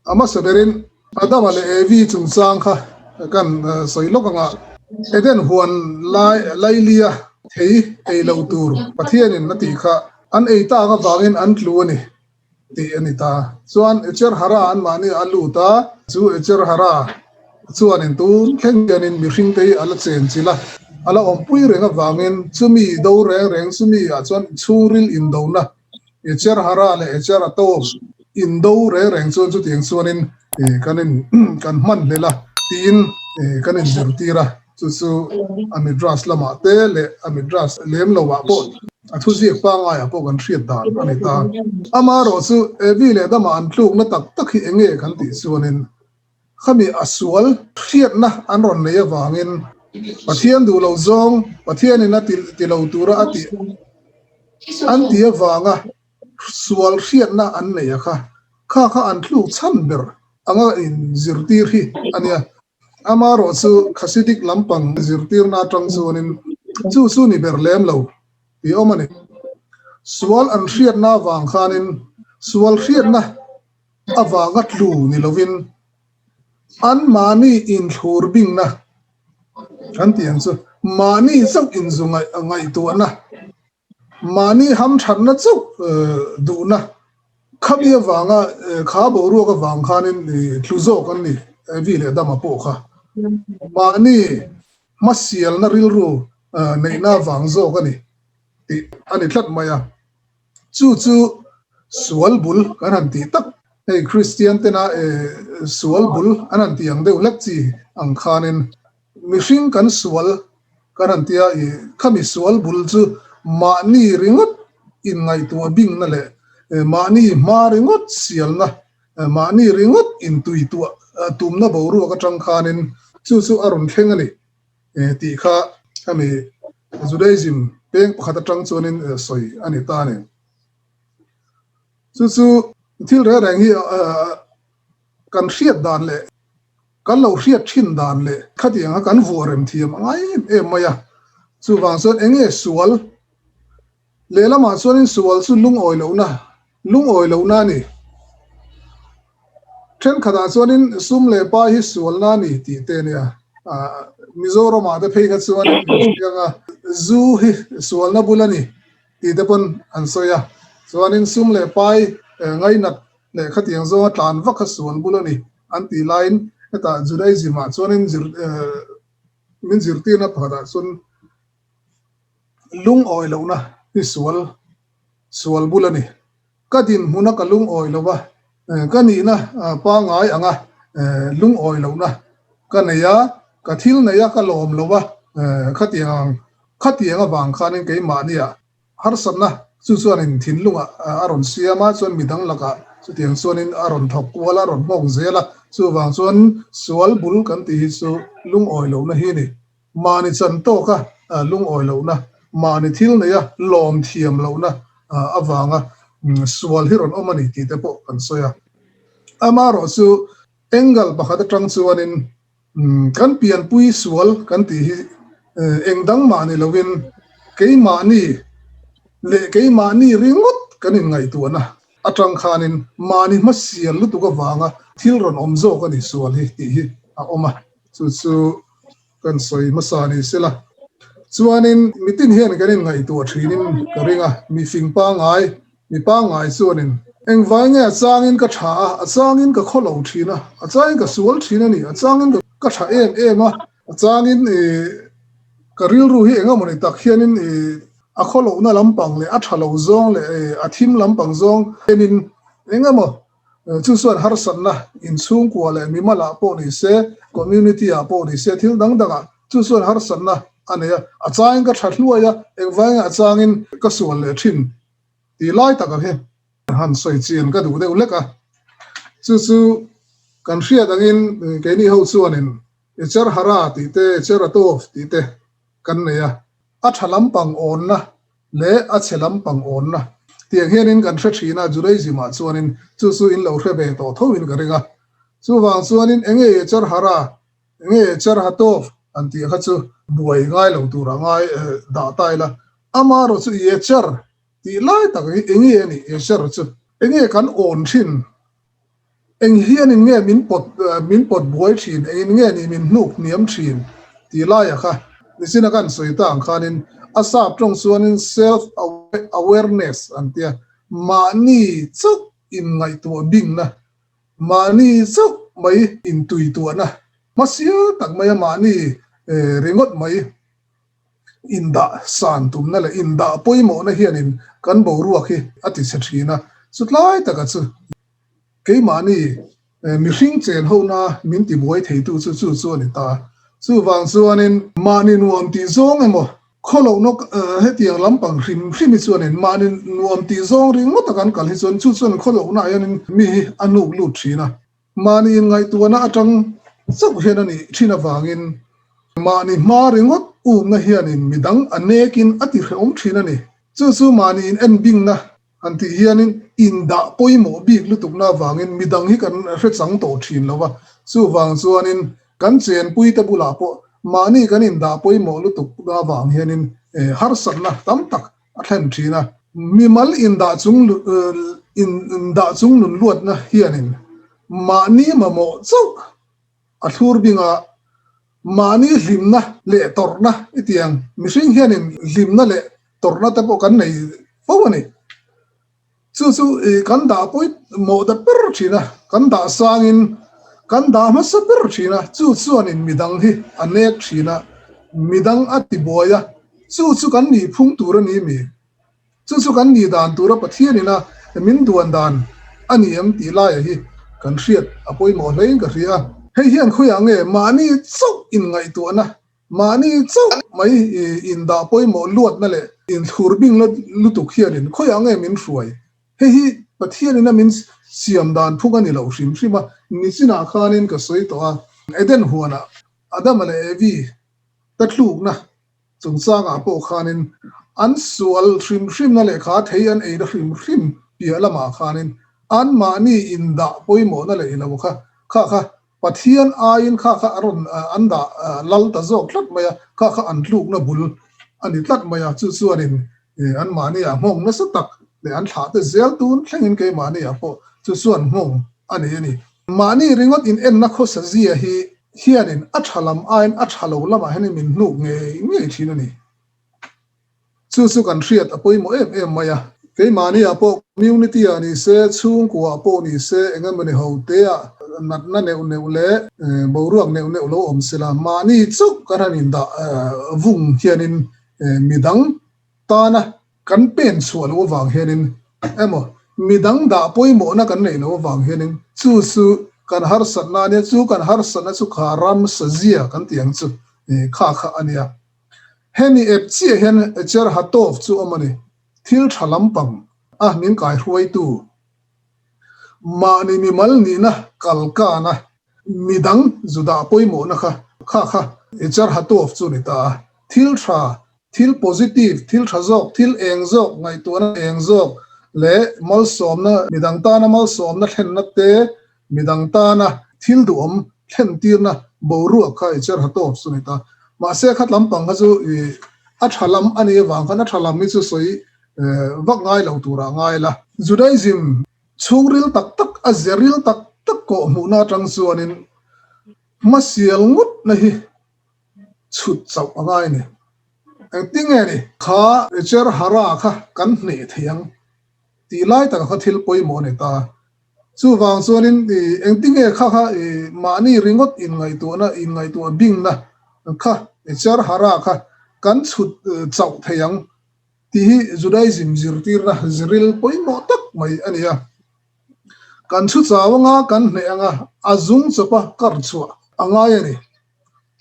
A hmasa berin Adama leh Evi chungchang kha kan sawi lawk anga Eden huan lai lailia thei ei lo tur Pathianin a tih kha an ei tak avangin an tlu a ni tih a ni ta. Chuan Echer Hara anmahni a lut a, chu Echer Hara chuanin tun thleng hianin mihringte hi a la chenchilh a, a la awmpui reng avangin chumi do reng reng chumi ah chuan chhungril indona Echer Hara leh Echer Atov indo reng reng chuan chutiang chuanin kan in kan hman hlel a tiin kan inzirtir a, chu chu a Midrash lamah te leh a Midrash lem loah pawh a thuziak pangaiah pawh kan hriat dan a ni ta. Amaherawh chu Evi leh Adama an tlukna tak tak hi eng nge kan tih chuanin khami a sual hriatna an rawn nei avangin Pathian duh lo zawng Pathianin a ti lo tura a tih an ti avanga sual hriatna an nei a kha, kha kha an tluk chhan ber anga inzirtir hi a nia. Amaherawh chu Hasidic lampang zirtirna atang chuanin chu chu ni ber lem lo tih awm a ni. Sual an hriatna avang khanin sual hriatna avanga tlu ni lovin anmahni inthlur bingna kan tih ang chu mahni chauh inzu ngaihtuahna, mahni hamthatna chauh duhna khami avanga kha boruak avang khanin tlu zawk an ni vi leh dama pawh kha mahni hmasialna rilru neihna avang zawk a ni tih a ni tlat mai a. Chu chu sual bul kan han tih tak, hei Kristian tena sual bul an han tih ang deuh hlek chi ang khanin mihring kan sual kan han tia i khami sual bul chu mahni ringawt inngaihtuah bingna leh mahni hma ringawt sialna, mahni ringawt intuituah tumna boruak atang khanin chu chu a rawn thleng a ni. Tih kha hemi Judaism peng pakhat atang chuanin sawi a ni ta a ni. Chu chu thil reng reng hi kan hriat dan leh kan lo hriat thin dan leh khatiang kha kan vuah rem thiam a ngai em em mai a. Chuvang chuan eng nge sual? Lehlamah chuanin sual chu lungawi lohna Lungawi lohna a ni. Thenkhatah chuanin sum leh pa hi sualna a ni tih te a nia. Mizoramah te phei kha chuan hrianga zu hi sualna bul a ni tih te pawn an sawi a. Chuanin sum leh pai ngainat leh khatiang zawnga tlan vak kha sual bul a ni an tih laiin hetah Judaism-ah chuanin min zirtirna pakhatah chuan lungawi lohna hi sual Sual bul a ni. Ka dinhmuna ka lungawi lo va, ka nihna pangngai anga lungawi lohna ka nei a, ka thil nei a ka lawm lo va, khatiang ang khatiang avang khanin keimahnia harsatna chu chuanin thinlungah a rawn siam a, chuan midang lakah chutiang chuanin a rawn thawk kual a, a rawn hmawk zel a, chuvang chuan sual bul kan tih hi chu lungawi lohna hi a ni. Mahni chan tawka lungawi lohna, mahni thil neia lawm thiam lohna avanga sual hi rawn awm a ni tih te pawh kan sawi a. Amaherawh chu angle pakhat atang chuanin kan pianpui sual kan tih hi eng dang mah ni lovin keimahni leh keimahni ringawt kan inngaihtuahna atang khanin mahni hmasial lutuk avanga thil rawn awm zawk a ni sual hi tih hi a awm a. Chu chu kan sawi hmasa ni sela. Chuanin mitin hian kan inngaihtuah thinin ka ring a, mi fing pangngai, mi pangngai chuanin engvai nge a changin ka tha a, a changin ka khaw lo thin a, a changin ka sual thin a ni, a changin ka tha em em a, a changin ka rilru hi eng emawni tak hianin a khaw lohna lampang leh a tha lo zawng leh a thim lampang zawng enin eng emaw Chu chuan harsatna inchhungkua leh mimalah pawh ni se, community-ah pawh ni se, thil dang dangah chu chuan harsatna a nei a. A changin ka tha hluai a, engvangin a changin ka sual leh thin tih lai tak ang hi han sawi chian ka duh deuh lek a. Chu chu kan hriat angin keini ho chuanin Echer Hara tih te, Echer Atov tih te kan nei a. A tha lampang awnna leh a chhe lampang awnna tiang hianin kan hre thin a, Judaism-ah chuanin chu chu in lo hre ve tawh thoin ka ring a. Chuvang chuanin enge Yetzer Hara, enge Yetzer Hatov an tih kha chu buai ngai lo tur a ngai dah ta ila. Amaherawh chu Yetzer tih lai tak hi enge a nih Yetzer chu? Enge kan awn thin? Eng hianin nge min pawt min pawt buai thin, engin nge ni min hnuk hniam thin tih laia kha nichin a kan sawi ta ang khanin a sap tawng chuanin self awareness an tia, mahni chauh inngaihtuah bingna, mahni chauh mai intuituahna hmasial tak maia mahni ringawt mai indah san tumna leh indah pawimawhna hianin kan boruak hi a ti chhe thin a, chutlai taka chu. Keimahni mihring chen hona min tibuai theitu chu chu chu a ni ta. Chuvang chuanin mahni nuam tih zawng emaw khawlohna hetiang lampang hrim hrim hi chuanin mahni nuam tih zawng ringawt a kan kal hi chuan chu chuan khawlohna ah hianin mi hi a hnuk lut thin a. Mahni inngaihtuahna atang chauh hian a nih thin avangin mahni hma ringawt umna hianin midang a nekin a ti hrehawm thin a ni. Chu chu mahni in enbingna Han tih hianin indah pawimawh bik lutukna avangin midang hi kan hre chang tawh thin lo va, chuvang chuanin kan chenpuite bulah pawh mahni kan indah pawimawh lutukna avang hianin harsatna tam tak a thlen thin a. Mimal indah chung indah chung nun luatna hianin mahni mamawh chauh a thlur bing a, mahni hlimna leh tawrhna i tiang mihring hianin hlimna leh tawrhna te pawh kan nei fo a ni. Chu chu kan dah pawi mawh ta ber thin a, kan dah sangin kan dah hmasa ber thin a, chu chuanin midang hi a nek thin a, midang a ti buai a, chu chu kan nih phung tur a ni mi? Chu chu kan nih dan tura Pathianin a min duan dan a ni em tih laia hi kan hriat a pawimawh hlein ka hria a. Hei hian khawiah nge mahni chauh inngaihtuahna Mahni chauh mai indah pawimawh luatna leh inthlur bing lutuk hianin khawiah nge min hruai? Hei hi Pathianin a min siam dan phung a ni lo hrim hrim a, nichinah khanin ka sawi tawh a, Eden huanah Adama leh Evi ta tlukna chungchangah pawh khanin an sual hrim hrimna leh kha thei an eina hrim hrim piah lamah khanin anmahni indah pawimawhna leh ilo kha kha kha Pathian aiin kha kha a rawn an dah lal ta zawk tlat mai a, kha kha an tlukna bul a ni tlat mai a, chu chuanin anmahni ah nghawng nasa tak leh an thlah te zel tun thlengin keimahni ah pawh chu chuan nghawng a nei a ni. Mahni ringawt in enna khawsa zia hi hianin a tha lam aiin a tha lo lamah hianin min hnuk ngei ngei thin a ni. Chu chu kan hriat a pawimawh em em mai a. Keimahni-ah pawh community-ah ni se, chhungkuaah pawh ni se, eng emawni hote-ah natna neuh neuh leh boruak neuh neuh lo awm sela, mahni chauh kan han indah vung hianin midang tana kan pen chhuah loh avang hianin emaw midang dah pawimawhna kan neih loh avang hianin chu chu kan harsatna a nia, chu kan harsatna chu kha ram sazia kan tih ang chu kha kha a nia. Hemi ep chiah hian Cher Hatov chu awm a ni. Thil tha lampang a min kaihruaitu mahni mimal nihna kalkana midang Judah pawimawhna kha kha kha Cher Hatov chu ni ta a. Thil tha, thil positive, thil tha zawk, thil eng zawk, ngaihtuahna eng zawk leh malsawmna midang tana malsawmna thlenna te Midang tana thil duhawm thlentirna boruak kha i cher ha tawp chu ni ta. Mahse khat lampang kha chu i a tha lam a nih avang khan a tha lam hi chu sawi vak ngai lo turah ngai la. Judaism chhungril tak tak a zeril tak tak kawh hmuhna atang chuanin hmasial ngawtna hi chhut chauh a ngai a ni. Engtinge ni kha cher hara kha kan hneh thei ang tih lai taka kha thil pawimawh a ni ta. Chuvang chuanin engtinge kha kha mahni ringawt inngaihtuahna, inngaihtuah bingna kha Cher Hara kha kan chhut chauh thei ang tih hi Judaism zirtirna ziril pawimawh tak mai a ni a. Kan chhu chau anga kan hneh anga a zung chawpa kar chhuah a ngai a ni.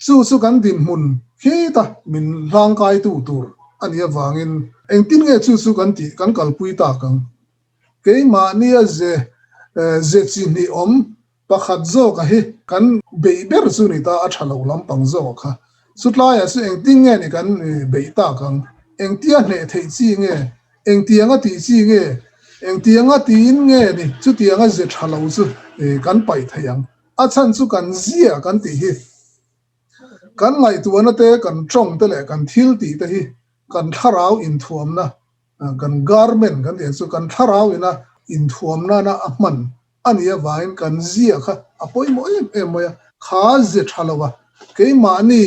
Chu chu kan dinhmun khita min hlangkaitu tur a nih avangin engtin nge chu chu kan tih kan kalpui tak ang? Keimahnia ze ze chi hnih awm pakhat zawka hi kan beih ber chu ni ta, a tha lo lampang zawk kha. Chutlaiah chu engtin nge ni kan beih tak ang? Engtia hneh theih chi nge? Engtianga tih chi nge? Engtianga tiin nge ni chutianga ze tha lo chu kan paih theih ang? A chhan chu kan zia kan tih hi. Kan ngaihtuahna te, kan tawng te leh kan thil tih te hi kan thlarau inthuamna, kan garment kan tih ang chu kan thlarau ina inthuamnana a hman a nih avangin kan zia kha a pawimawh em em mai a, kha ze tha lo a, keimahni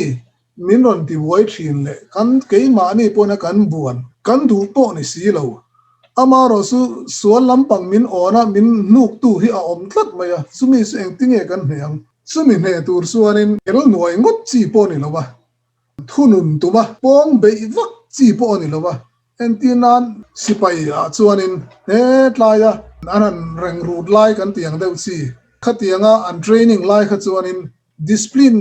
min rawn ti buai thin leh kan keimahni pawhna kan buan kan duh pawh ni si lo. Amaherawh chu sual lampang min awn a, min hnuktu hi a awm tlat mai a, chumi chu engtinge kan hneh ang? Chumi hneh tur chuanin tel nuai ngawt chi pawh ni lo a, Thunun tuma pawng beih vak chi pawh a ni lo a, entir nan sipai ah chuanin he tlaia an han reng rut lai kan tih ang deuh chi, khatianga an training lai kha chuanin discipline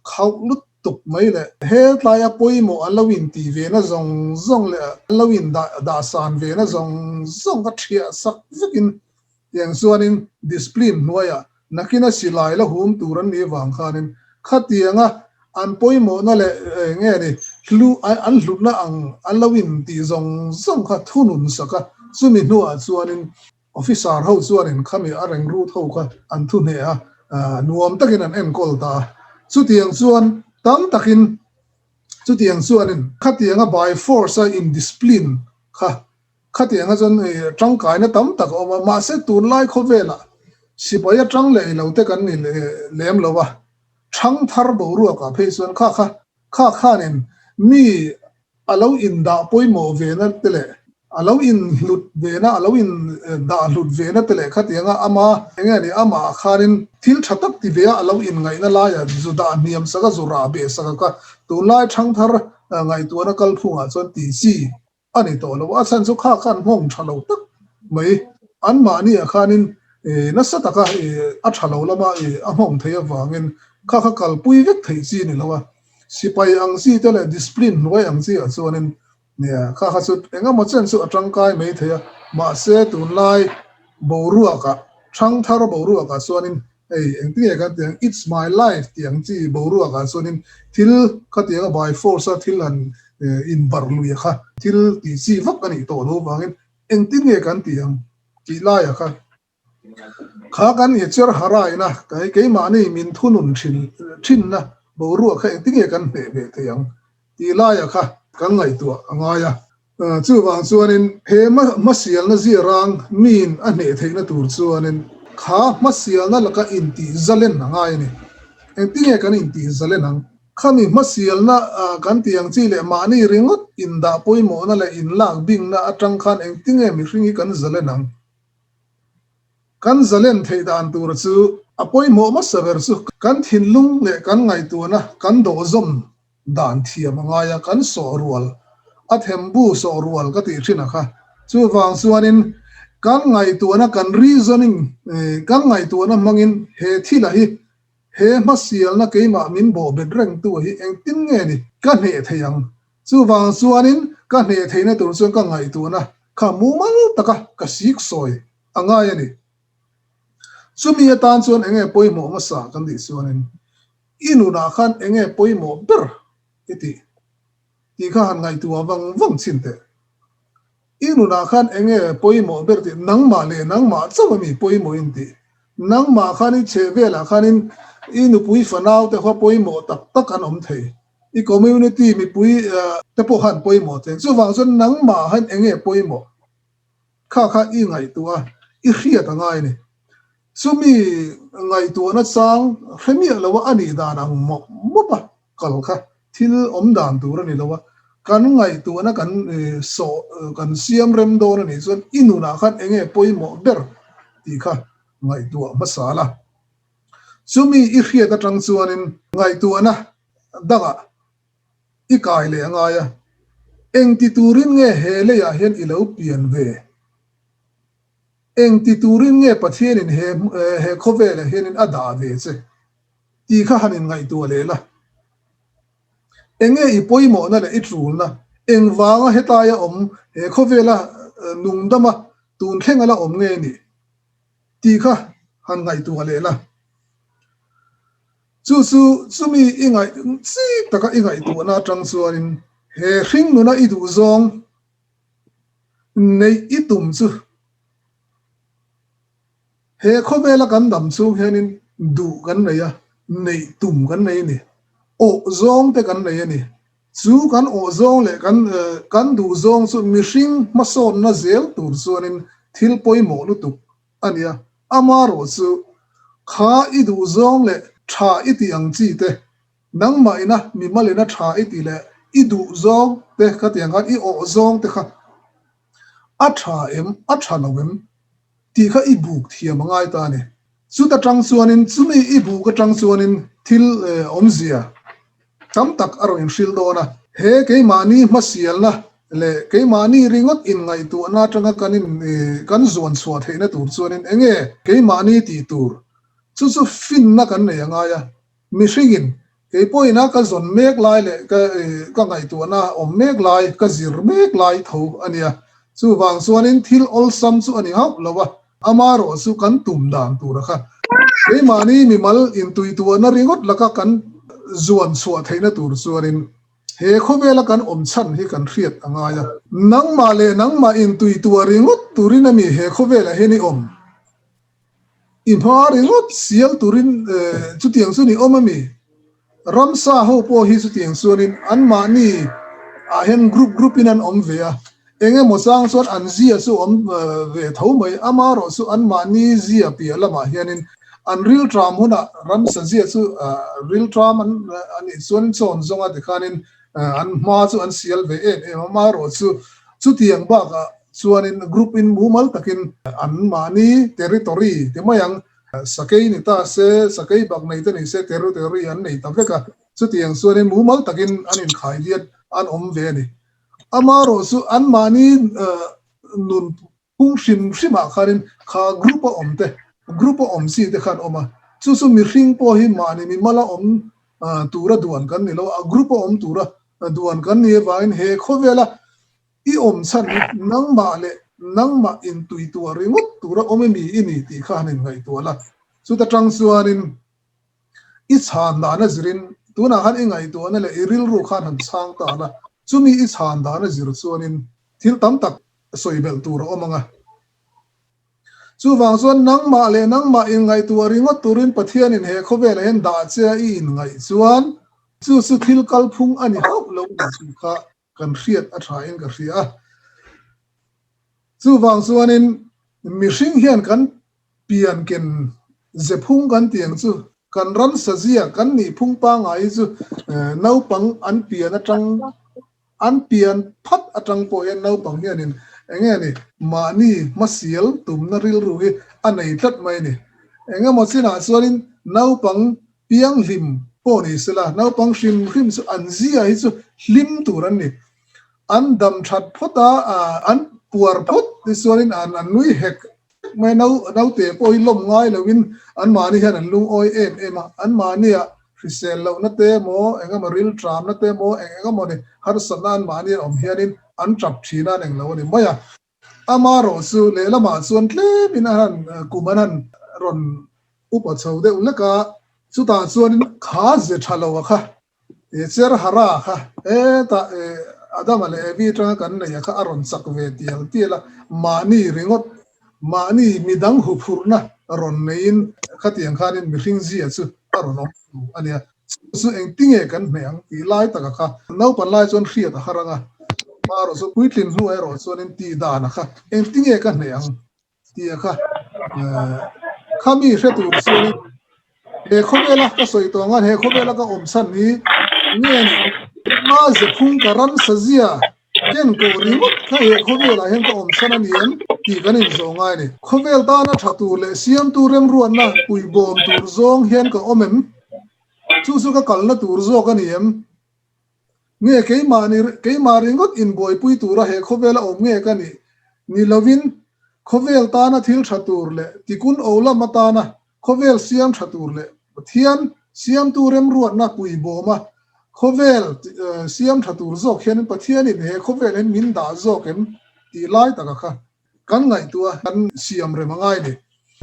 khauh lutuk mai leh he tlaia pawimawh an lo intih ve na zawng zawng leh an lo indah dahsan ve na zawng zawng kha thiah sak vekin Tiang chuanin discipline hnuaiah nakina silai la hum tur an nih vang khanin khatianga an pawimawhna leh nge ni hlu an hlutna ang an lo in tih zawng zawng kha thunun sak a, chumi hnuah chuanin officer ho chuanin khami a reng rut ho kha an thu hneh a, nuam takin an enkawl ta a. Chutiang chuan tam takin chutiang chuanin khatianga by force a in discipline kha Khatianga chuan tangkaina tam tak a awm a, mahse tunlai khawvelah sipai atang leh ilo te kan ni lem lo a, thangthar boruakah phei chuan kha kha kha khanin mi a lo indah pawimawh vena te leh a lo inhlut vena a lo indah hlut vena te leh khatianga ama enge ni amah khanin thil tha tak ti ve a a lo inngaihna laiah zu dah hniam sak a zu rah beh sak a kha tunlai thangthar ngaihtuahna kalphungah chuan tih chi a ni tawh lo. A chhan chu kha khan nghawng tha lo tak mai anmahniah khanin nasa taka a tha lo lama a nghawng theih avangin kha kha kalpui vek theih chi a ni lo a. Sipai ang chi te leh discipline hnuai ang chi ah chuanin kha kha chu engemaw chen chu a tangkai mai thei a, mahse tunlai boruakah thangthar boruakah chuanin Hei engtin nge kan tih ang, it's my life tih ang chi boruak ah chuanin thil khatianga by force a thil han inbarh lui a kha thil tih chi vak a nih tawh lo vangin engtin nge kan tih ang tih laiah kha kha kan i cher harai na keimahni min thunun thin thinna boruak kha engtin nge kan hneh ve thei ang tih laiah kha kan ngaihtuah a ngai a. Chuvang chuanin he hmasialna ziarang miin a hneh theihna tur chuanin kha hmasialna laka intih zalen a ngai a ni. Engtinge kan intih zalen ang? Khami hmasialna kan tih ang chi leh mahni ringawt indah pawimawhna leh inlak bingna atang khan engtinge mihring hi kan zalen ang? Kan zalen theih dan tur chu a pawimawh hmasa ber chu kan thinlung leh kan ngaihtuahna kan dawhzawm dan thiam a ngai a, kan sawh rual a thembu sawh rual ka tih thin a kha. Chuvang chuanin kan ngaihtuahna kan reasoning kan ngaihtuahna hmangin he thila hi he hmasialna keimah min bawhbet rengtu hi engtin nge ni ka hneh thei ang. Chuvang chuanin ka hneh theihna tur chuan ka ngaihtuahna kha mumal taka ka sik sawi a ngai a ni. Chumi atan chuan enge pawimawh hmasa kan tih chuanin I nunah khan enge pawimawh ber i tih? Tih kha han ngaihtuah vang vang chhin teh. I nunah khan enge pawimawh ber tih nangmah leh nangmah chauh ami pawimawh in tih? Nangmah khan i chheh velah khanin i nupui fanau te kha pawimawh tak tak an awm thei. I community mipui te pawh khan pawimawh thei. Chuvang chuan nangmah khan enge pawimawh? Kha kha i ngaihtuah a, i hriat a ngai a ni. Chumi ngaihtuahna chang hre miah lo a a nih dan ang mawp mawp a kal kha thil awm dan tur a ni lo a, kan ngaihtuahna kan sawh kan siam rem dawn a nih chuan i nunah khan eng nge pawimawh ber tih kha ngaihtuah hmasa la. Chumi i hriat atang chuanin ngaihtuahna dangah i kai leh a ngai a, engti turin nge he leiah hian i lo pian ve? Engti turin nge Pathianin he he khawvelah hianin a dah ve che tih kha han inngaihtuah leh la. Enge i pawimawhna leh i tulna, engvanga hetaia awm he khawvela nungdama tun thleng a la awm nge ni tih kha han ngaihtuah leh la. Chu chu chumi i ngaih chik taka i ngaihtuahna atang chuanin he hringnuna i duhzawng Neih i tum chu he khawvela kan dam chhung hianin duh kan nei a, neih tum kan nei a ni. Awh zawng te kan nei a ni. Chu kan awh zawng leh kan kan duh zawng chu mihring hmasawnna zel tur chuanin thil pawimawh lutuk a nia. Amaherawhchu, kha i duh zawng leh tha i tih ang chi te, nangmah ina mimal ina tha i tih leh i duh zawng te kha tiang khan i awh zawng te kha a tha em, a tha lo em tih kha i buk thiam a ngai ta a ni. Chuta tang chuanin, chumi i buk atang chuanin thil awmzia tam tak a rawn inhrilh dawn a. He keimahni hmasialna leh keimahni ringawt inngaihtuahna atanga kan in kan zuan chhuah theihna tur chuanin enge keimahni tih tur chu chu finna kan nei a ngai a. Mihringin kei pawhin a ka zawn mek lai leh ka ka ngaihtuahna awm mek lai, ka zir mek lai tho a nia. Chuvang chuanin thil awlsam chu a ni hauh lo a, amaherawh chu kan tum dan tura kha keimahni mimal intuituahna ringawt laka kan zuan chhuah theihna tur chuanin he khawvela kan awm chhan hi kan hriat a ngai a. Nangmah leh nangmah intuituah ringawt turin a mi he khawvelah hian i awm? I hma ringawt sial turin chutiang chu ni awm a mi? Ramsa ho pawh hi chutiang chuanin anmahni ah hian group group in an awm ve a, eng emaw chang chuan an zia chu awm ve tho mai, amaherawh chu anmahni zia piah lamah hianin an rilṭam hunah ramsa zia chu rilṭam an nih chuan chawn zawnga tikhanin an hma chu an sial ve em em a, amaherawh chu chutiang bakah chuanin group in mumal takin an mahni territory ti mai ang, sakei ni ta se, sakei bak nei te ni se territory an nei ta vek a, chutiang chuanin mumal takin an inkhai diat an awm ve a ni. Amaherawh chu an mahni nun Phung hrim hrimah khanin kha group a awm te, group a awm chi te khan awm a, chu chu mihring pawh hi mahni mimala awm tura duan kan ni lo a, group a awm tura duan kan ni avangin he khawvela i awm chhan hi nangmah leh nangmah intuituah ringawt tura awm emi i ni tih kha han inngaihtuah la, chuta tang chuanin I chhan dan a zirin tunah khan i ngaihtuahna leh i rilru khan han chhang ta la, chumi i chhan dan a zir chuanin thil tam tak sawi belh tur a awm ang a. Chuvang chuan nangmah leh nangmah inngaihtuah ringawt turin Pathianin he khawvelah hian dah che a i inngaih chuan chu chu thil kalphung a ni hauh lo ang tih kha kan hriat a thain ka hria a. Chuvang chuanin mihring hian kan pian ken zephung kan tih ang chu kan ramsa zia kan nih phung pangngai hi chu naupang an pian atang an pian phat atang pawh hian naupang hianin eng nge ni mahni hmasial tumna rilru hi a nei tlat mai a ni. Engemaw chinah chuanin naupang pianghlim pawh ni sela naupang hrim hrim chu an zia hi chu hlim tur an ni. An dam that phawt a, an puar phawt tichuanin an nui hek Mai naute pawh hi lawm ngai loin anmahni hian an lungawi em em a, anmahnia hrisel lohna te emaw, eng emaw rilṭamna te emaw, eng eng emaw ni harsatna anmahni an awm hianin an ṭap ṭhin a, an englo a ni mai a. Amaherawh chu lehlamah chuan tlemin a han kum an han rawn upa chho deuh lek a, chutah chuanin kha ze ṭha lo a kha Cher Hara kha hetah Adama leh Evi atanga kan neih a kha a rawn chak ve tial tial a, mahni ringawt, mahni midang huphurhna rawn neiin khatiang khanin mihring zia chu a rawn awm thu a nia. Chu chu engtinge kan hmeh ang tih lai taka kha naupan lai chuan hriat a har ang a, marawh chu puitlin hnu erawh chuanin tih dan a kha engtinge ka hmeh ang Tia kha kha mi hre tur chuanin he khawvela ka sawi tawh ang a, he khawvela ka awm chhan hi nge ni ma zephung ka ramsa zia ken koh ringawt kha he khawvelah hian ka awm chhan a ni em tih kan inzawh ngai a ni. Khawvel tana tha tur leh siamtu remruatna puibawm tur zawng hian ka awm em? Chu chu ka kalna tur zawk a ni em? Nge keimahni keimah ringawt inbuaipui tura he khawvela awm nge ka nih? Ni lovin, khawvel tana thil tha tur leh tikun o lam atana khawvel siam tha tur leh Pathian siamtu remruatna puibawma khawvel siam tha tur zawk hianin Pathianin he khawvel hian min dah zawk em tih lai taka kha kan ngaihtuah kan siam rem a ngai ni.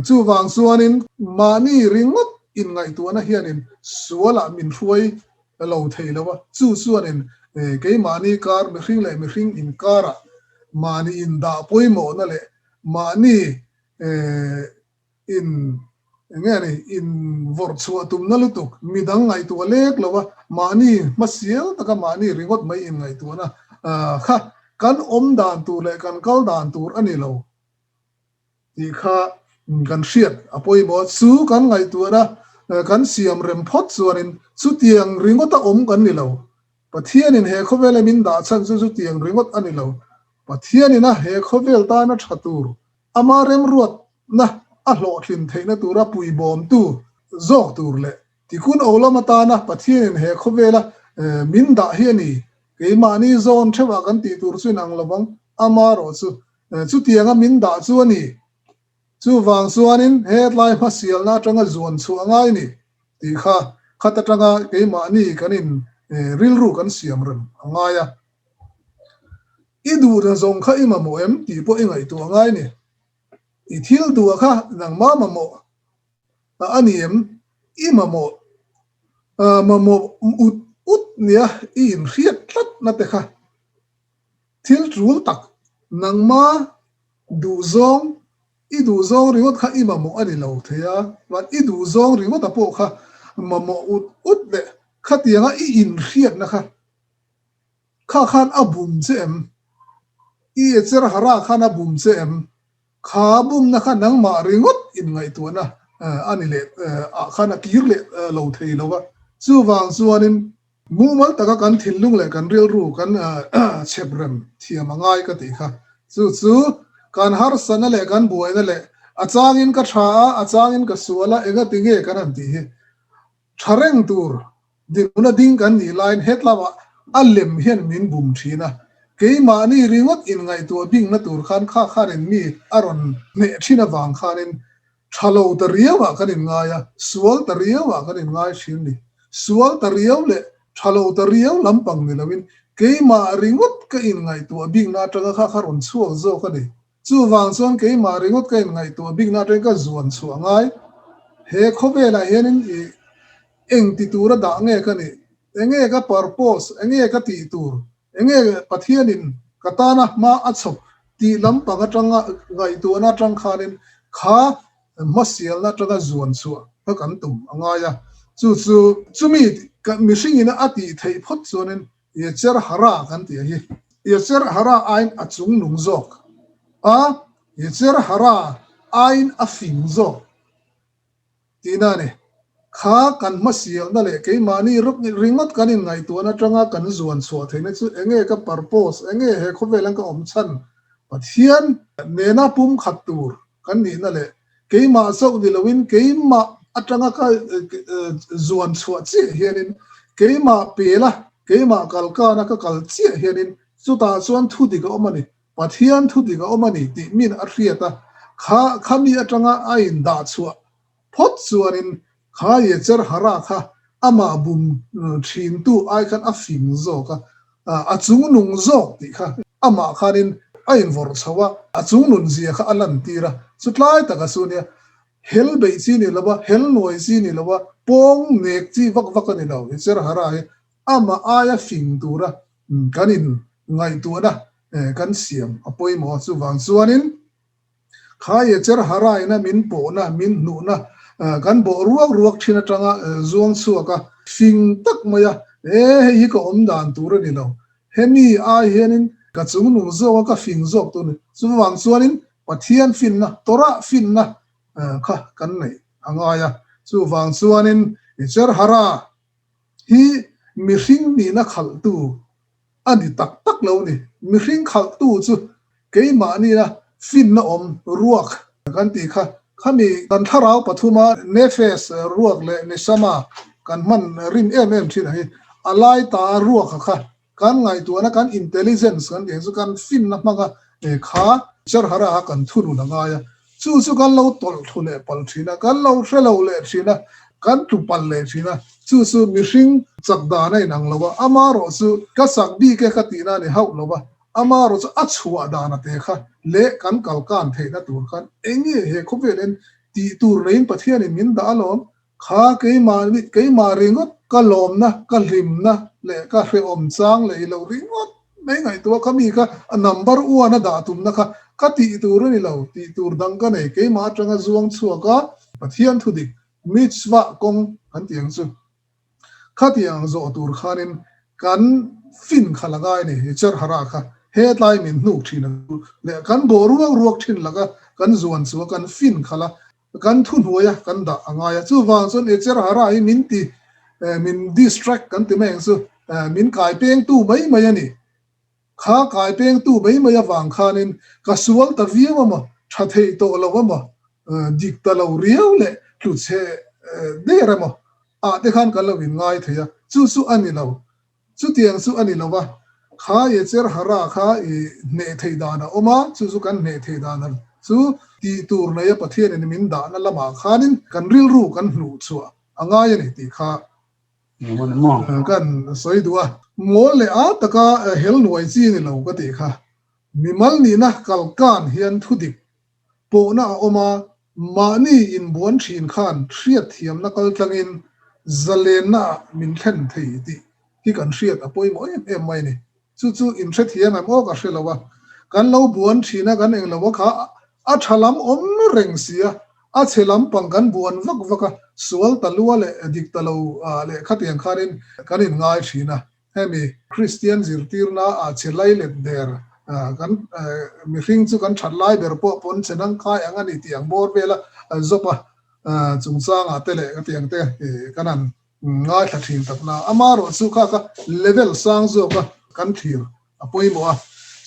Chuvang chuanin mahni ringawt inngaihtuahna hianin sualah min hruai lo thei lo a, chu chuanin keimahni kar mihring leh mihring inkarah mahni indah pawimawhna leh mahni In eng nge ni, in vawrh chhuah tumna lutuk, midang ngaihtuah lek lo a, mahni hmasial taka mahni ringawt mai in ngaihtuahna kha kan awm dan tur leh kan kal dan tur a ni lo tih kha kan hriat a pawimawh a, chu kan ngaihtuahna kan siam rem phawt chuanin chutiang ringawta awm kan ni lo. Pathianin he khawvela min dah chhan chu chutiang ringawt a ni lo. Pathianin a he khawvel tana tha tur, ama remruatna a hlawhtlin theihna tura puibawmtu zawk tur leh Tikun o lam atana Pathianin he khawvela min dah hi a ni. Keimahni zawn theuhah kan tih tur chu inang lovang, amarawh chu chutianga min dah chu a ni. Chuvang chuanin hetlai hmasialna atanga zuan chhuah a ngai ni tih kha khat atanga keimahni kan in rilru kan siam rem a ngai a. I duhna zawng kha i mamawh em tih pawh i ngaihtuah a ngai ni. I thil duh kha nangmah mamawh a ni em? I mamawh mamawh ut ut nia i inhriat tlatna te kha thil tul tak nangma duhzawng i duhzawng ringawt kha i mamawh a ni lo thei a, chuan i duhzawng ringawta pawh kha mamawh ut ut leh khatianga i inhriatna kha kha khan a bum che em? I echer hara khan a bum che em? Kha bumna kha nangmah ringawt inngaihtuahna a ni leh ah khan a kir leh lo thei lo a. Chuvang chuanin mumal taka kan thinlung leh kan rilru kan chhep rem thiam a ngai ka tih kha. Chu chu kan harsatna leh kan buaina leh a changin ka tha a, a changin ka sual a, engati nge kan han tih hi Tha reng tur dinhmuna ding kan nih laiin hetlama a lem hian min bum thin a, keimahni ringawt inngaihtuah bingna tur khan kha khanin mi a rawn hneh thin avang khanin tha lo ta riauah kan inngai a, sual ta riauah kan inngai thin ni. Sual ta riau leh tha lo ta riau lampang ni loin keimah ringawt ka inngaihtuah bingna atanga kha kha rawn chhuak zawk a ni. Chuvang chuan keimah ringawt ka inngaihtuah bikna atangin ka zuan chhuah ngai. He khawvelah hianin i eng ti tura dah nge ka nih? Enge ka purpose? Enge ka tih tur? Enge Pathianin ka tana hma a chhawp tih lampang atanga ngaihtuahna atang khanin kha hmasialna atanga zuan chhuah kha kan tum a ngai a. Chu chu chumi mihringin a tih theih phawt chuanin Yetzer Hara kan tih hi Yetzer Hara aiin a chung nung zawk a, Yetzer Hara aiin a fing zawk tihna a ni. Kha kan hmasialna leh keimahni ringawt kan inngaihtuahna atanga kan zuan chhuah theihna chu enge ka purpose, enge he khawvel an ka awm chhan, Pathian nena pumkhat tur kan nihna leh keimah chauh ni loin keimah atanga ka zuan chhuah chiah hianin keimah pela keimah kalkana ka kal chiah hianin chutah chuan thu dik a awm a ni, Pathian thu dik a awm a ni tih min a hriat a, kha khami atanga a indah chhuah phawt chuanin Kha Yetzer Hara kha amah bum thintu ai khan a fing zawk a, a chungnung zawk tih kha amah khanin a invawrh chho a, a chungnun zia kha a lantir a. Chutlai taka chu nia, hel beih chi ni lo a, hel nuai chi ni lo a, pawng nek chi vak vak a ni lo. Yetzer Hara hi amah aia fing tura kan inngaihtuahna kan siam a pawimawh a, chuvang chuanin Kha Yetzer Hara ina min pawhna, min hnuhna kan bawh ruak ruak thin atanga zuang chhuak a, fing tak mai a, e hei hi ka awm dan tur a ni lo, hemi ai hianin ka chungnung zawk a, ka fing zawk tur a ni. Chuvang chuanin Pathian finna, Torah finna kha kan neih a ngai a. Chuvang chuanin Yetzer Hara hi mihring nihna khalhtu A ni tak tak lo ni. Mihring khalhtu chu keimahnia finna awm ruak kan tih kha. Khami kan thlarau pathuma Nefesh ruak leh Neshama kan hman rim em em thin ang hi a lai ta ruaka kha kan ngaihtuahna kan intelligence kan tih ang chu kan finna hmanga kha Charhara kha kan thunun a ngai a. Chu chu kan lo tawlh thlu leh palh thin a, kan lo hre lo leh thin a, kan tlu palh leh thin a, chu chu mihring chak dan a inang lo a, amarawh chu ka chak bik e ka tihna a ni hauh lo a, amarawh chu a chhuah dan a te kha leh kan kalkan theihna tur khan eng nge he khawvel hian tih tur neiin Pathianin min dah alawm, Kha keimah keimah ringawt ka lawmna, ka hlimna leh ka hrehawm chang leh i loh ringawt mai ngaihtuah kha mi kha a number one a dah tumna kha ka tih tur a ni lo, tih tur dang ka nei keimah atanga zuang chhuak a, Pathian thudik mitzvah kawng kan tih ang chu. Khatiang zawh tur khanin kan fin kha la ngai ni, Yetzer Hara kha hetlai min hnuk thin a leh kan bawh ruak ruak thin laka kan zuan chu a, kan fin khalh a, kan thuhnuai a kan dah a ngai a. Chuvang chuan Echer Hara hi min ti, min distract kan ti mai ang chu, min kai pengtu mai mai a ni. Kha kai pengtu mai mai avang khanin ka sual ta viau a maw, tha thei tawh lo a maw, dik ta lo riau leh tlu chhe der emaw ah te khan kan lo inngai thei a, chu chu a ni lo. Chutiang chu a ni lo va, kha Yetzer Hara kha i hneh theih dan a awm a, chu chu kan hneh theih dan a chu tih tur neia Pathianin min dahna lamah khanin kan rilru kan hnuh chhuah a ngai a ni tih kha kan sawi duh a. Ngawl leh a taka hel nuai chi ni lo ka tih kha. Mimal nihna kalkan hian thudik pawhna a awm a, mahni inbuan thin khan hriatthiamna kaltlangin zalenna ah min thlen thei tih hi kan hriat a pawimawh em em mai a ni. Chu chu in hrethiam em aw ka hre lo a, kan lo buan thin a kan englo a kha a tha lam awm reng si a, a chhe lampang kan buan vak vak a, sual ta lua leh dik ta lo leh khatiang khanin kan inngai thin a. Hemi Kristian zirtirna ah che lai let der kan mihring chu kan that lai ber pawh pawn che nang kai ang a ni tih ang bawr vela zawp a chungchangah te leh ka tih ang te kan han ngaithla thin tak na. Amaherawh chu kha kha level sang zawka kan thlir a pawimawh a.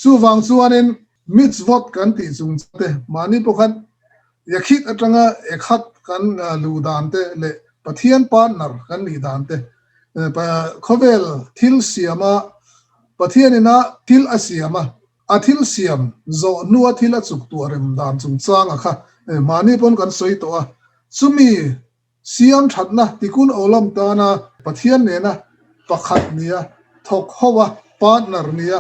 Chuvang chuanin mitzvot kan tih chungchang te mahni pawh khan Yakhid atanga Ekhad kan luh dan te leh Pathian partner kan nih dan te, khawvel thil siama Pathianina thil a siam a, a thil siam zawh hnua thil a chuk tuah rem dan chungchanga kha mahni pawn kan sawi tawh a, chumi siam thatna tikun awlam tana Pathian nena pakhat nia thawk ho a, partner nia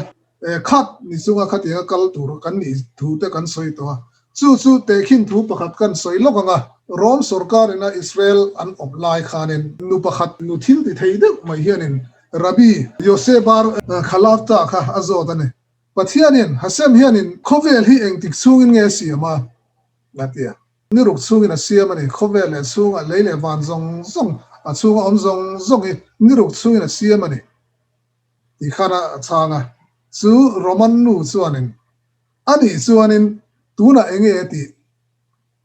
khat ni chunga khatianga kal tur kan nih thu te kan sawi tawh a. Chu chu tehkhin thu pakhat kan sawi lawk ang a, Rom sorkarina Israel an awp lai khanin nu pakhat nu thil ti thei deuh mai hianin Rabbi Yose Bar Khalafta kha a zawt a ni. Pathianin Hashem hianin khawvel hi engtik chhungin nge a siam a? a ti a. Ni ruk chhungin a siam a ni. Khawvel leh chhunga lei leh van zawng zawng, a chhunga awm zawng zawng hi ni ruk chhungin a siam a ni tih khan a chhang a. Chu Roman nu chuanin, A nih chuanin tunah eng nge a tih?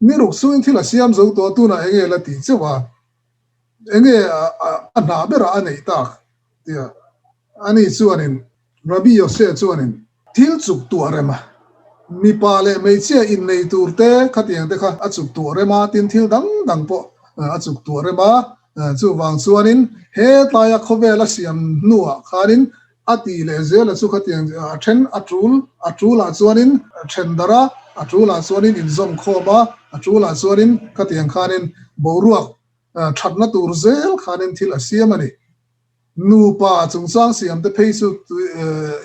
Ni ruk chhungin thil a siam zo tawh a, tunah eng nge la tih chauh a? Eng nge a hna berah a neih tak? Tia ani chuanin Rabbi Yose chuanin thil chuk tuah rem a, mipa leh hmeichhia innei tur te khatiang te kha a chuk tuah rem a, tin thil dang dang pawh a chuk tuah rem a, chuvang chuanin he tlaia khawvel a siam hnuah khanin a ti leh zel a chu khatiang a then a tul a tulah chuanin then darh a, a tulah chuanin inzawm khawm a, a tulah chuanin khatiang khanin boruak thatna tur zel khanin thil a siam a ni. Nupa chungchang siamte phei chu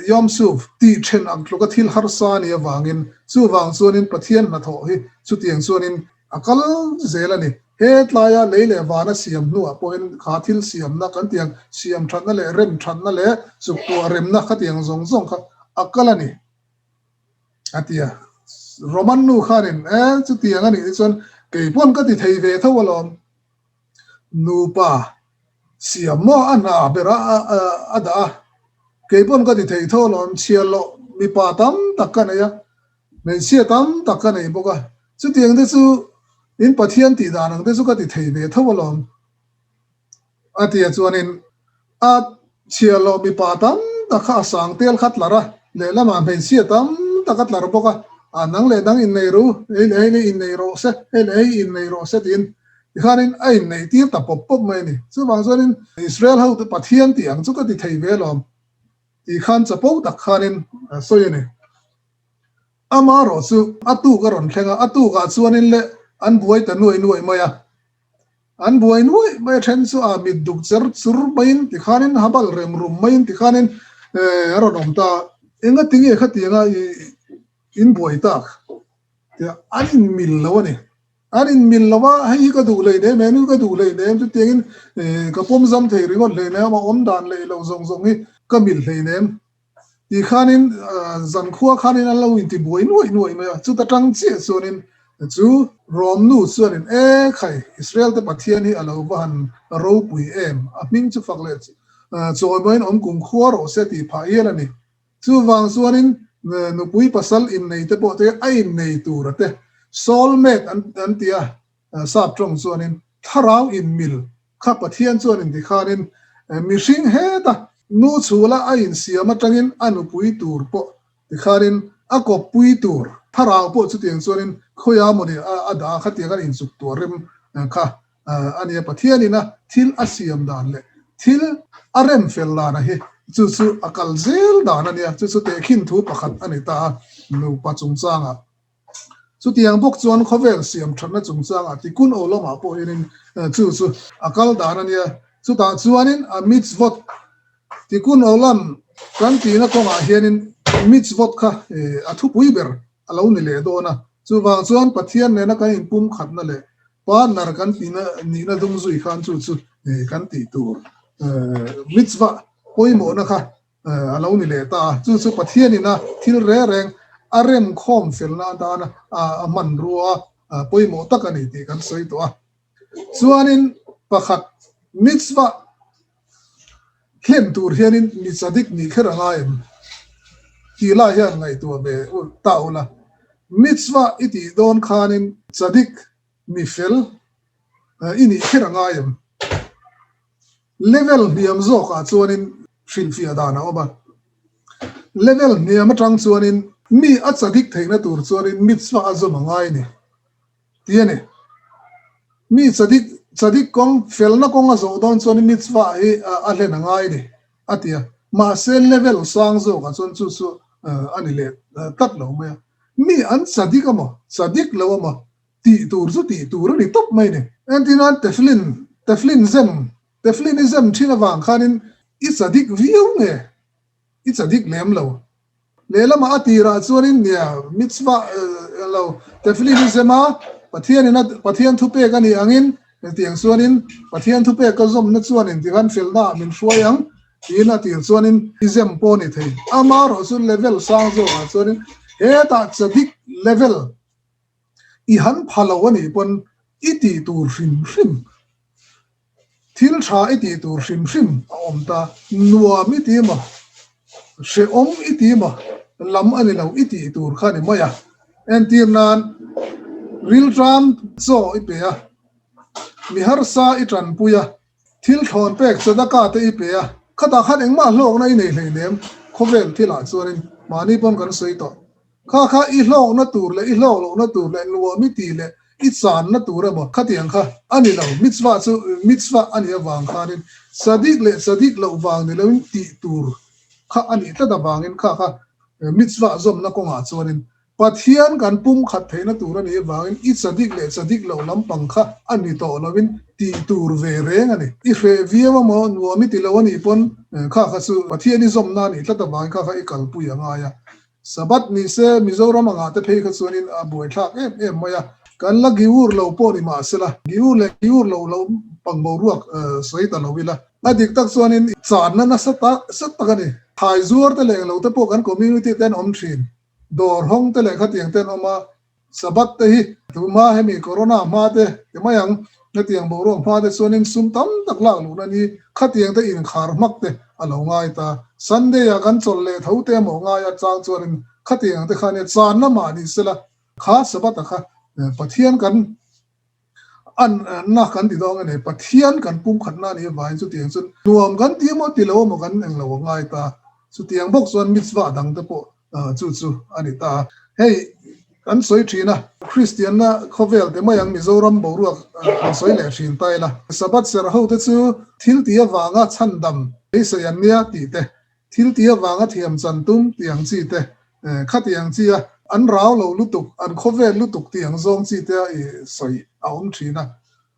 Yom Suf tih then ang tluka thil harsa a nih avangin chuvang chuanin Pathian hnathawh hi chutiang chuanin a kal zel a ni. He tlaia lei leh vana siam hnuah pawhin kha thil siamna kan tiang siam thatna leh rem thatna leh chuktuah remna khatiang zawng zawng kha a kal a ni a ti a. Roman nu khanin e chutiang a nih te chuan kei pawn ka ti thei ve tho alawm. Nupa siam maw a hna ber a a dah a, kei pawn ka ti thei tho alawm, chhiar loh mipa tam tak ka nei a, hmeichhia tam tak ka nei bawk a, chutiang te chu in Pathian tih dan ang te chu ka ti thei ve tho alawm a ti a, chuanin a chhiar loh mipa tam tak kha a sang tel kha tlar a, lehlamah hmeichhia tam tak a tlar bawk a, a nang leh dang innei ru, hei leh hei leh innei rawh se, hei leh hei innei rawh se tiin Tikhanin a inneih tir ta pawp pawp mai a ni. Chuvang chuanin Israel hote Pathian tih ang chu ka ti thei ve alawm tih khan chapo tak khanin a sawi a ni. Amaherawh chu a tuk a rawn thleng a, a tukah chuanin le an buai ta nuai nuai mai a. An buai nuai mai a then chu a mit duk cher chur maiin tikhanin habal rem rum maiin tikhanin a rawn awm ta. Engatinge khatianga in buai tak? Tia an inmil lo a ni. An inmil lo a, hei hi ka duh hleinem, he nu ka duh hleinem, chutiangin ka pawm zam thei ringawt hleinem, a awm dan leh lo zawng zawng hi ka mil hleinem tih khanin zankhua khanin an lo inti buai nuaih nuaih mai a, chuta tang chiah chuanin chu Rom nu chuanin e khai, Israel te Pathian hi a lo va han ropui em, a hming chu fak leh chawimawiin awm kumkhua rawh se tih phah hial a ni. Chuvang chuanin nupui pasal innei te pawh te a innei tur a te. Soul mate an an ti a, sap tawng chuanin thlarau inmil kha Pathian chuanin tikhanin mihring heta nu chhula a insiam atangin a nupui tur pawh tikhanin a kawppui tur thlarau pawh chutiang chuanin khawiah mawni a dah a, khatiang an inchuk tuah rem kha a nia. Pathianin a thil a siam dan leh thil a rem fel dana hi chu chu a kal zel dan a nia, chu chu tehkhin thu pakhat a ni ta a, nupa chungchangah. Chutiang bawk chuan khawvel siam thatna chungchangah tikun aw lamah pawh hianin chu chu a kal dan a nia. Chutah chuanin a mitzvot tikun aw lam kan tihna kawngah hianin mitzvot kha a thupui ber a lo ni leh dawn a. Chuvang chuan Pathian nena kan inpumkhatna leh partner kan tihna nihna dung zui khan chu chu kan tih tur mitzvah pawimawhna kha a lo ni leh ta a, chu chu Pathianin a thil reng reng a remkhawm felna atana a hmanrua pawimawh tak a ni tih kan sawi tawh a. Chuanin pakhat mitzvah hlen tur hianin mi tzadik nih kher a ngai em tih lai hian ngaihtuah ve ta ula. Mitzvah i tih dawn khanin tzadik mi fel i nih kher a ngai em? Level hniam zawkah chuanin hrilhfiah dan a awm a. Level hniam atang chuanin mi a chadik theihna tur chuanin mitzvah a zawm a ngai ni tih a ni. Mi chadik chadik kawng felna kawng a zawh dawn chuanin mitzvah hi a hlen a ngai ni a ti a. Mahse level sang zawkah chuan chu chu a ni leh tlat lo mai a. Mi an chadik amaw chadik lo amaw Tih tur chu tih tur a ni tawp mai ni. Entirnan teflin, teflin zem, teflin i zem thin avang khanin i cha dik viau nge? I cha dik lem lo. Lehlamah a tirah chuanin nia mitzvah lo teflin i zem a, Pathianin a Pathian thupek a nih angin hetiang chuanin Pathian thupek ka zawmna chuanin tikhan felnaah min hruai ang tiin a tir chuanin i zem pawh a ni thei. Amaherawhchu level sang zawkah chuanin hetah cha dik level I han pha lo a nih pawn i tih tur hrim hrim, thil tha i tih tur hrim hrim a awm ta. Nuam i ti maw? Hrehawm i ti maw? Lam a ni lo i tih tur kha ni mai a. Entir nan rilṭam chaw i pe a, mi harsa i ṭanpui a, thil thlawn pek tzedakah te i pe a, khatah khan engmah hlawkna i nei hleinem khawvel thilah chuanin mahni pawn kan sawi tawh. Kha kha i hlawkna tur leh i hlawk lohna tur leh nuam i tih leh i channa tur emaw khatiang kha a ni lo. Mitzvah chu mitzvah a nih avang khanin tzadik leh tzadik loh vang ni loin tih tur kha a nih tlat avangin kha kha mitzvah zawmna kawngah chuanin Pathian kan pumkhat theihna tur a nih avangin i tzadik leh tzadik loh lampang kha a ni tawh loin tih tur ve reng a ni. I hreh viau emaw nuam i ti lo a nih pawn kha kha chu Pathian i zawmna a nih tlat avangin kha kha i kalpui a ngai a. Sabbath ni se Mizoram angah te phei kha chuanin a buaithlak em em mai a, kan la giur lo pawh ni mah sela, giur leh giur lo lo pang boruak sawi ta lo ila. A dik tak chuanin channa nasa tak sat tak a ni. Thai zuar te leh englo te pawh kan community te an awm thin, dawr hawng te leh khatiang te an awm a, Sabbath te hi tuma hemi corona hma te ti mai ang, hetiang boruak hma te chuanin sum tam tak lak luhna ni khatiang te inkhar hmak te a lo ngai ta. Sunday ah kan chawlh leh tho te emaw ngai a chang chuanin khatiang te kha nia channa mah ni sela kha Sabbath a kha Pathian kan an na kan ti dawng a ni, Pathian kan pumkhatna a nih avangin chutiang chuan nuam kan ti emaw ti lo emaw kan englo a ngai ta. Chutiang bawk chuan mitzvah dang te pawh chu chu a ni ta. Hei kan sawi thin a, Kristianna khawvel te mai ang Mizoram boruak kan sawi leh thin ta ila. Sabbath serh ho te chu thil tih avanga chhandam beisei an nia tih te, thil tih avanga thiam chan tum tih ang chi te, khati ang chi a an rau lo lutuk, an khawvel lutuk tih ang zawng chi te a i sawi a awm thin a.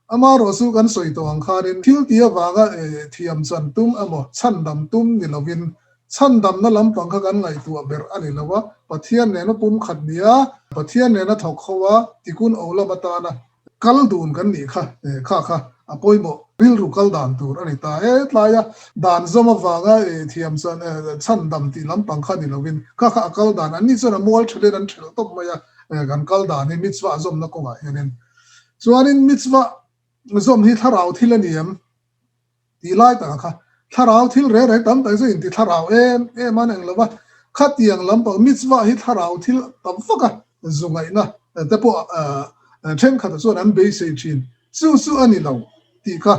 Amaherawhchu kan sawi tawh ang khanin thil tih avanga thiam chan tum emaw chhandam tum ni lovin chhandamna lampang kha kan ngaihtuah ber a ni lo a, Pathian nena pumkhat nia, Pathian nena thawk ho a, tikun o lam atana kal dun kan nih kha kha kha a pawimawh rilru kal dan tur a ni ta. He tlaia dan zawm avanga thiam chan chhandam tih lampang kha ni lovin kha kha a kal dan an ni chuan a mual thelin an thelh tawp mai a, kan kal dan hi mitzvah zawmna kawngah hianin Chuanin mitzvah zawm hi thlarau thil a ni em? Tih lai takah kha thlarau thil reng reng tam tak chu inti thlarau em em a ni ang lo va, khatiang lampang mitzvah hi thlarau thil tam vak a zu ngaihna te pawh thenkhat chuan an beisei thin. Chu chu a ni lo tih kha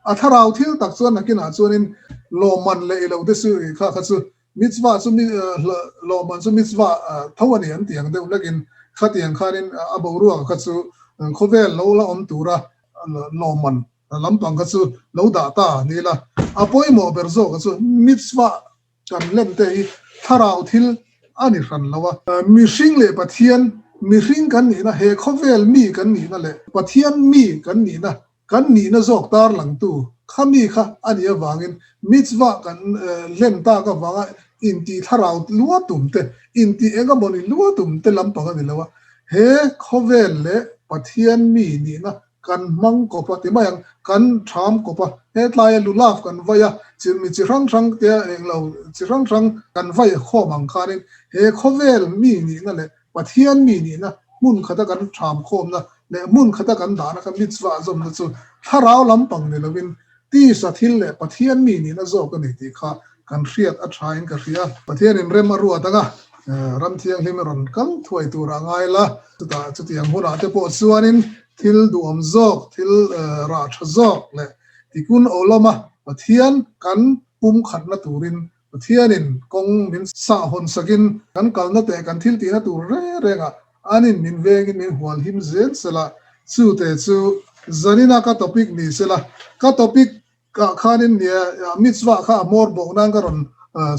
a thlarau thil tak chuan nakinah chuanin lawmman leh i lo te chu kha kha chu mitzvah chu lawmman chu mitzvah tho a ni an tih ang deuh hlekin khatiang khanin a boruak kha chu khawvel lo la awm tura lawmman lampang kha chu lo dah ta ni la. A pawimawh ber zawk kha chu mitzvah Kan lemte hi thlarau thil a ni hran lo a. Mihring leh Pathian, mihring kan nihna, he khawvel mi kan nihna leh Pathian mi kan nihna, kan nihna zawk tarlangtu kha mi kha a nih avangin mitzvah kan lem tak avanga intih thlarau lua tum te, intih eng emaw ni lua tum te lampang a ni lo a. He khawvel leh Pathian mi nihna kan hmang kawp a ti mai ang, kan ṭham kawp a, hetlaia lulaf kan vai a, chi mi chi hrang hrang te englo chi hrang hrang kan vai khawm ang khanin he khawvel mi nihna leh Pathian mi nihna hmun khata kan ṭham khawmna leh hmun khata kan dahna kha mitzvah zawmna chu thlarau lampang ni lovin tisa thil leh Pathian mi nihna zawk a ni tih kha kan hriat a ṭhain ka hria. Pathianin rem a ruat ang a, ram thianghlim rawn kal thuai tur a ngai la, chutah chutiang hunah te pawh chuanin thil duhawm zawk, thil rah tha zawk leh tikun aw lama Pathian kan pumkhatna turin Pathianin kawng min sah hawn sakin kan kalna teh kan thil tihna tur reng rengah anin min vengin min hual him zel sela, chute chu zanina ka topic ni sela, ka topic Kah khanin nia mitzvah kha a hmawr bawk nan ka rawn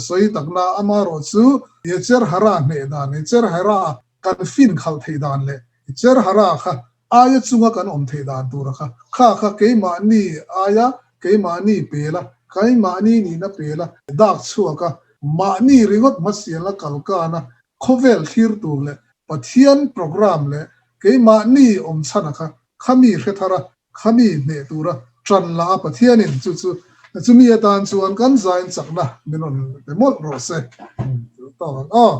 sawi takna amarawh chu Yetzer Hara hneh dan, Yetzer Hara kan fin khalh theih dan leh Yetzer Hara kha aia chunga kan awm theih dan tura kha kha kha keimahni aia keimahni pela keimahni nihna pela dak chhuaka mahni ringawt hmasialna kalkana khawvel thlir tur leh Pathian program leh keimahni awm chhana kha khami hre thara Khami hneh tura ṭan la a Pathianin chu chu chumi atan chuan kan zain chakna min rawn pe mawlh rawh se. Tawk ang aw.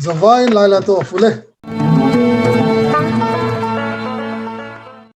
Zavaiin Laila tawh ful e.